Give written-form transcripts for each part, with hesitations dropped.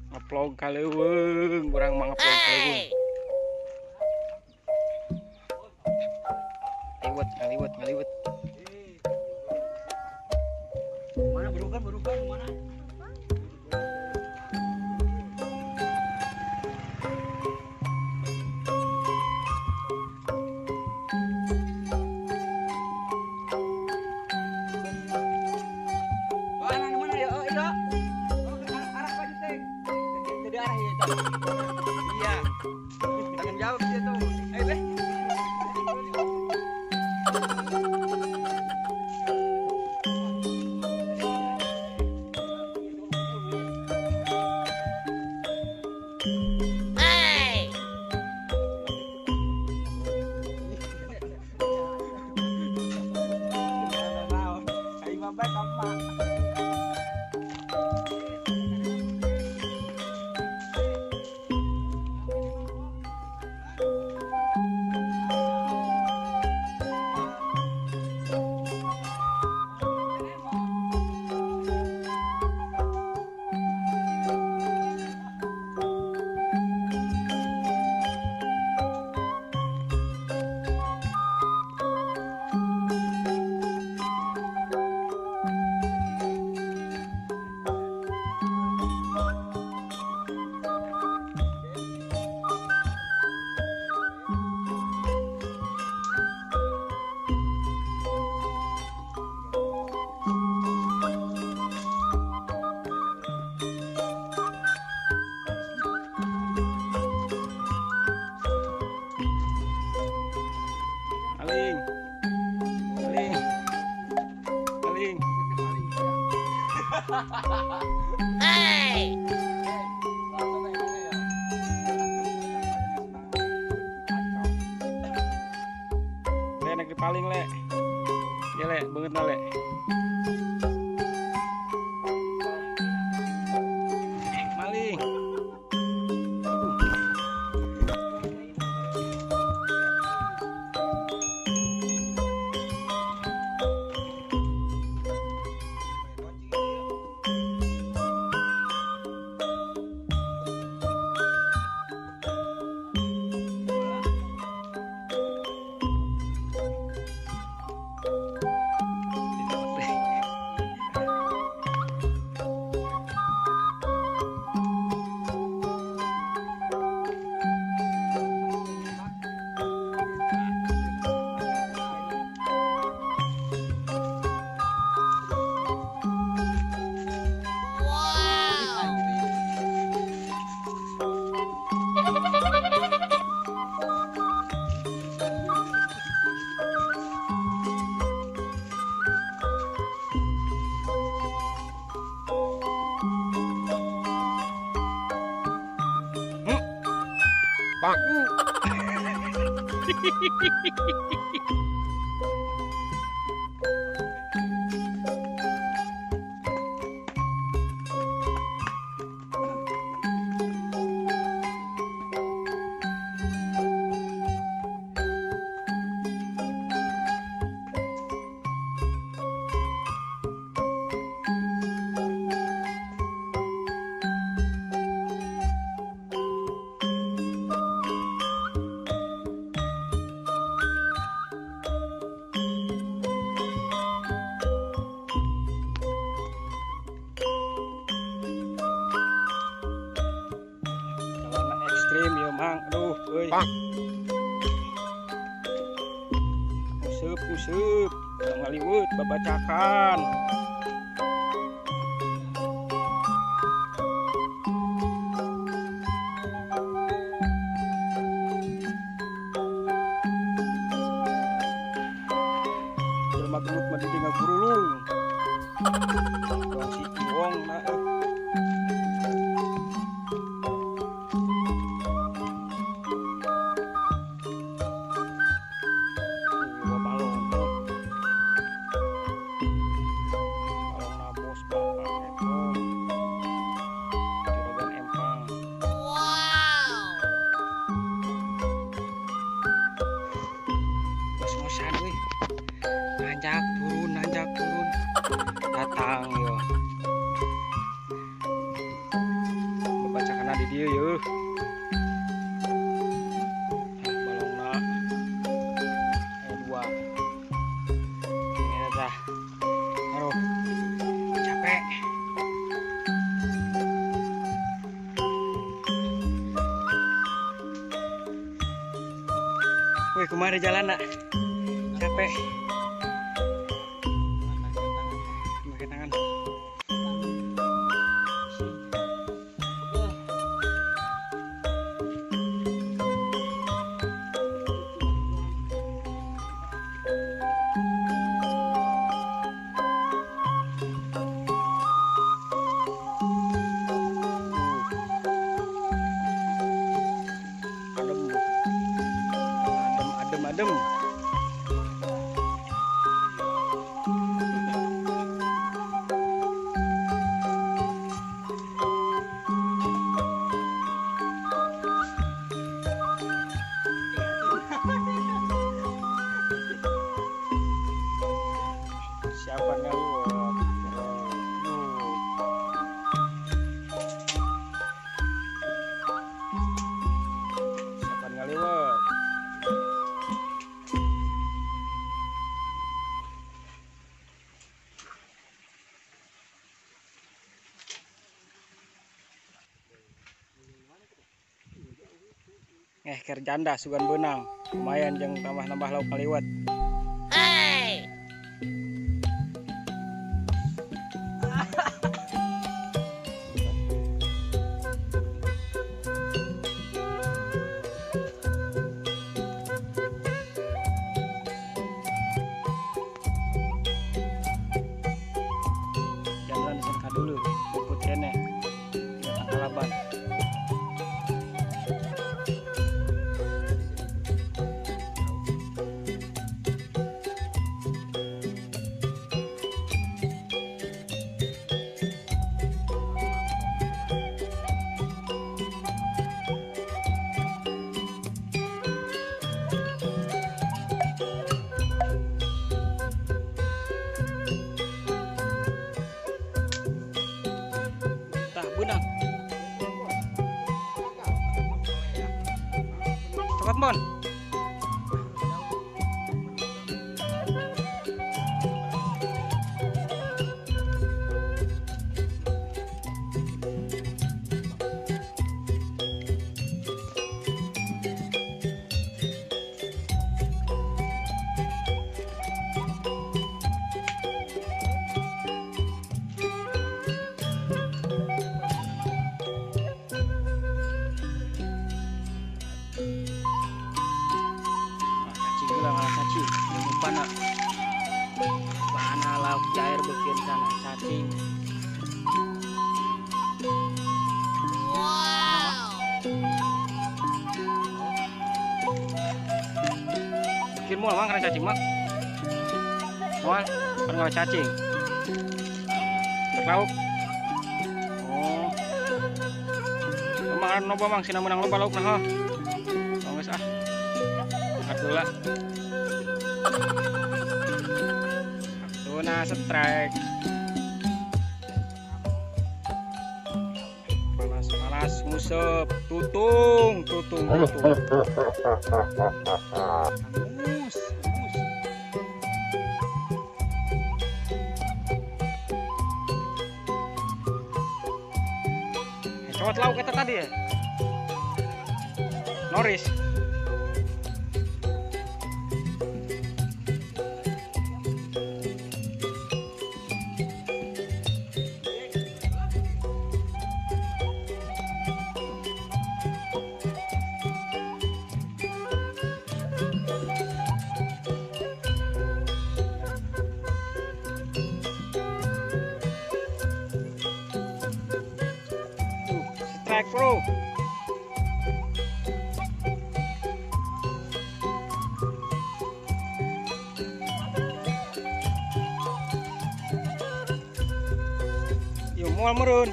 Ngevlog ka leuweung, urang mah ngevlog ka leuweung. Ngaliwet, ngaliwet, ngaliwet. Mana burukan, burukan mana? Iya, tanggung jawab dia tuh. Ayo deh. Hey. Aling, aling, aling. Hey. Le, nek dipaling le, ya le, banget na le. Maling. Bang. Ekstrim ya mang, aduh euy. Useup useup, ngaliwet babacakan. Jelema gelut mah di ngagurulung. Dong si Iwong na euy. Lempang yo. Bacakanna di dieu yeuh. Balongna aya 2. Ini tah. Aduh. Capek. Wih, kemana jalan nak? Capek. Pakai tangan. Adem. Siapa ngaliwat? Siapa ngaliwat? Ker janda sugan benang lumayan jeung tambah-nambah lauk kaliwat. Hey. Jalan sangka dulu bukut keneh kalaban. Benang. Cepat mon. Mana lauk cair bikin sana cacing. Wow. Bikin mual mang karena cacing mak. Mual karena cacing. Lauk. Oh. Emang loba mang sina menang loba lauk nah. Oh geus ah. Atuh lah. Tuna strike. Panas-panas ngusep, tutung, tutung, tutung. Mus, mus. Cowot lauk kita tadi ya. Norris. Strike bro. Yo mual merun.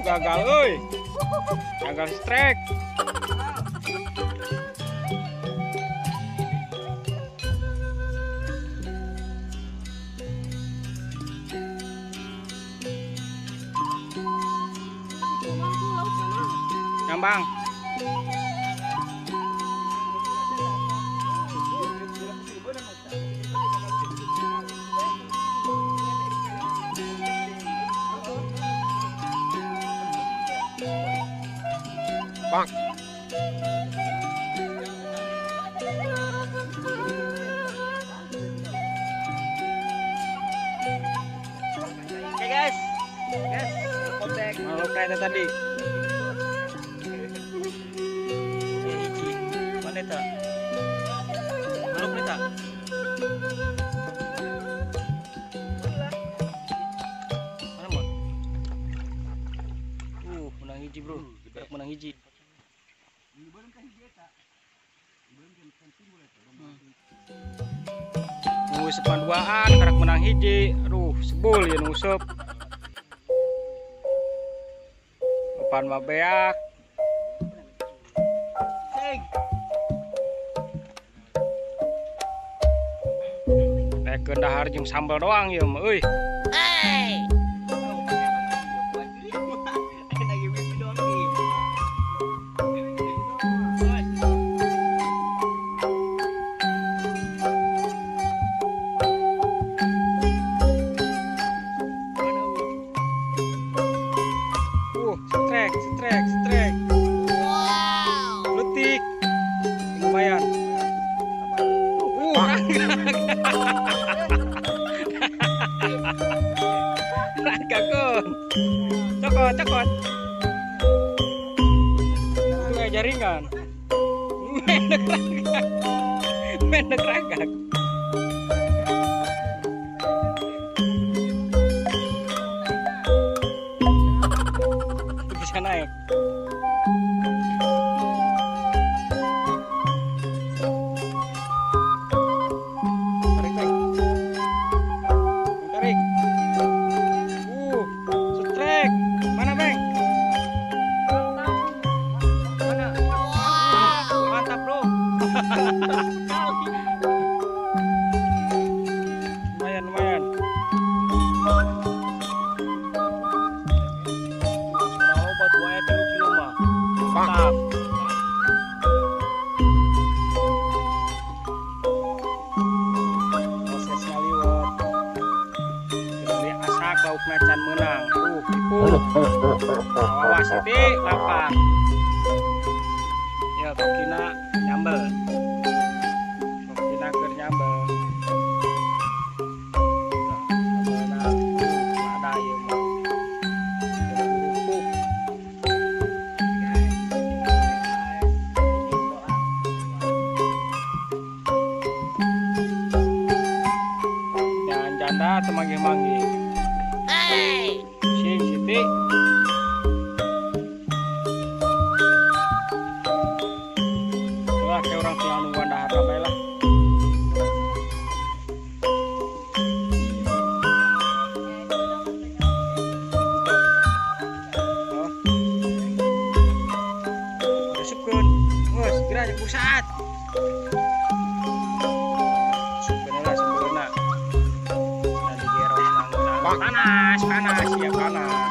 Gagal euy. Gagal strike. Ngambang. Bang. Oke guys, guys, kontak. Malu kayak tadi. Hiji, mana itu? Malu berita. Mana mon? Menang hiji bro, menang hiji. Nunggu sepan duaan, karak menang hiji. Aduh, sebul ya nusep. Depan mah beak. Naikeun dahar jeung sambal doang ieu mah euy. Hey. Strek, strek, strek. Wow. Letik. Lumayan. Rangga kun. Cokot, cokot. Itu kayak jaringan. Menek rangga. Menek rangga. Bisa naik. Tarik, tarik. Tarik. Strek. Mana, Bang? Mana? Wow. Mantap, bro. Lumayan, lumayan. Mantap. Proses ngaliwet. Beli asak lauk macan menang. Tipu. Awas siti lapar. Ya tokina nyambel. Tokina keur nyambel. Sambelna ada ieu mah. Kerupuk. Janda temangi-mangi. Hey. Sing siti. Wah, kayak orang tinggal nungguan dahar ramai lah. Oh. Resepkeun. Geus, geura jeung pusat. Panas, panas, ya panas.